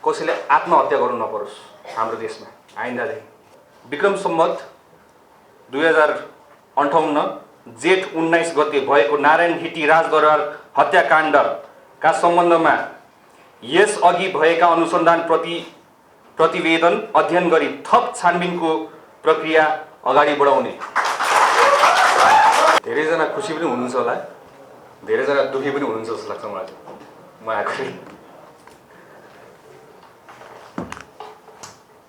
कसैले आत्महत्या गर्नु नपरोस् हाम्रो देशमा आइन्दादेखि। विक्रम सम्वत 2058 जेठ 19 गते भएको नारायण हिटी राजदरबार हत्याकाण्डका सम्बन्धमा यसअघि भएका अनुसन्धान प्रतिवेदन अध्ययन गरी थप छानबिनको प्रक्रिया अगाडि बढाउने। धेरैजना खुसी पनि हुनुहुन्छ होला, धेरैजना दुखी पनि हुनुहुन्छ जस्तो लाग्छ मलाई। म आखिर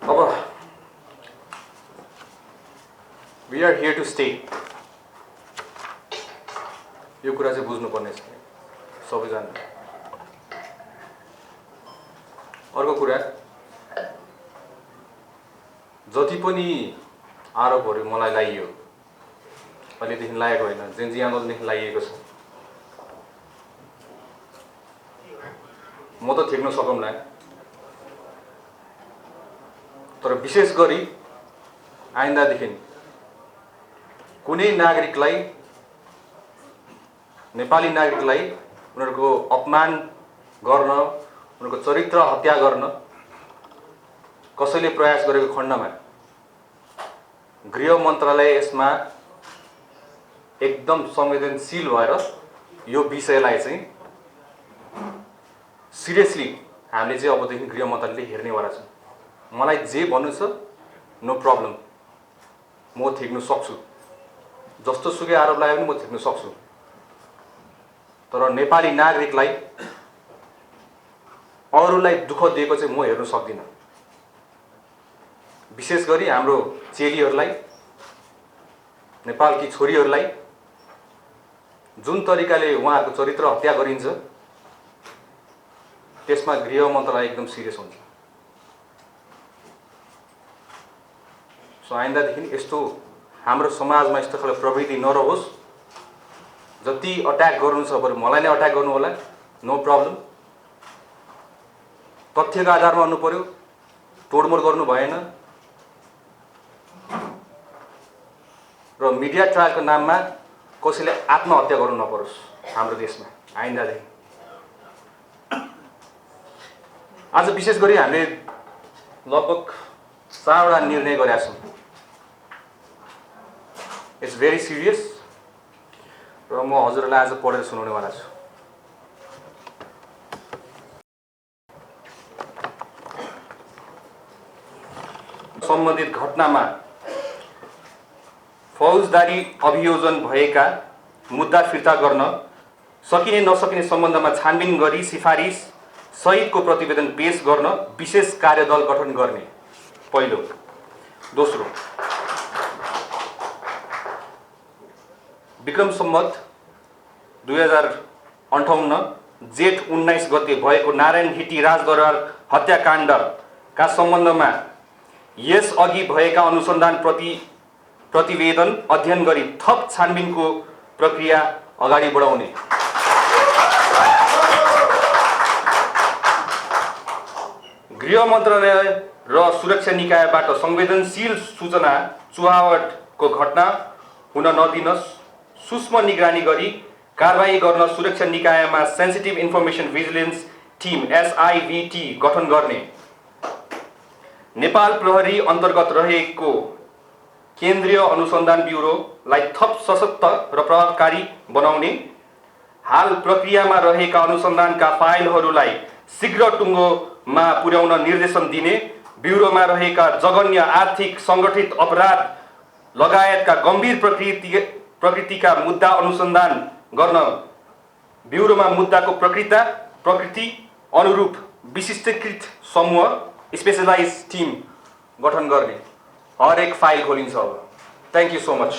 अब we are here to stay। यो कुरा चाहिँ बुझ्नुपर्ने छ सबैजना। अर्को कुरा, जति पनि आरोपहरू मलाई लाइयो, अहिलेदेखि लागेको होइन, जेनजी आन्दोलनदेखि लाइएको छ, म त ठेक्न सकौँला। तर विशेष गरी आइन्दादेखि कुनै नागरिकलाई, नेपाली नागरिकलाई उनीहरूको अपमान गर्न, उनीहरूको चरित्र हत्या गर्न कसैले प्रयास गरेको खण्डमा गृह मन्त्रालय यसमा एकदम संवेदनशील भएर यो विषयलाई चाहिँ सिरियसली हामीले चाहिँ अबदेखि गृह मन्त्रालयले हेर्नेवाला छ। मलाई जे भन्नु छ नो प्रब्लम, म ठेक्न सक्छु, जस्तो सुकै आरोप लगाए पनि म ठेक्न सक्छु। तर नेपाली नागरिकलाई, अरूलाई दुःख दिएको चाहिँ म हेर्न सक्दिनँ। विशेष गरी हाम्रो चेलीहरूलाई, नेपालकी छोरीहरूलाई जुन तरिकाले उहाँहरूको चरित्र हत्या गरिन्छ त्यसमा गृह मन्त्रालय एकदम सिरियस हुन्छ। सो आइन्दादेखि यस्तो हाम्रो समाजमा यस्तो खालको प्रवृत्ति नरहोस्। जति अट्याक गर्नु छ बरु मलाई नै अट्याक गर्नु होला, नो प्रब्लम। तथ्यको आधारमा हुनु पर्यो, तोडमोड गर्नु भएन। र मिडिया ट्रायलको नाममा कसैले आत्महत्या गर्नु नपरोस् हाम्रो देशमा आइन्दादेखि। आज विशेष गरी हामीले लगभग 4वटा निर्णय गरेका छौँ। इट्स भेरी सिरियस र म हजुरलाई आज पढेर सुनाउनेवाला छु। सम्बन्धित घटनामा फौजदारी अभियोजन भएका मुद्दा फिर्ता गर्न सकिने नसकिने सम्बन्धमा छानबिन गरी सिफारिस सहितको प्रतिवेदन पेश गर्न विशेष कार्यदल गठन गर्ने पहिलो। दोस्रो, विक्रम सम्वत 2058 जेठ 19 गते भएको नारायण हिटी राजदरबार हत्याकाण्डका सम्बन्धमा यसअघि भएका अनुसन्धान प्रतिवेदन अध्ययन गरी थप छानबिनको प्रक्रिया अगाडि बढाउने। गृह मन्त्रालय र सुरक्षा निकायबाट संवेदनशील सूचना चुहावटको घटना हुन नदिन सूक्ष्म निगरानी गरी कारबाही गर्न सुरक्षा निकायमा sensitive information vigilance team SIVT गठन गर्ने। नेपाल प्रहरी अन्तर्गत रहेको केन्द्रीय अनुसन्धान ब्युरोलाई थप सशक्त र प्रभावकारी बनाउने। हाल प्रक्रियामा रहेका अनुसन्धानका फाइलहरूलाई शीघ्र टुङ्गोमा पुर्याउन निर्देशन दिने। ब्युरोमा रहेका जघन्य आर्थिक सङ्गठित अपराध लगायतका गम्भीर प्रकृतिका मुद्दा अनुसन्धान गर्न ब्युरोमा मुद्दाको प्रकृति अनुरूप विशिष्टीकृत समूह स्पेशलाइज टिम गठन गर्ने। हरेक फाइल खोलिन्छ अब। Thank you so much.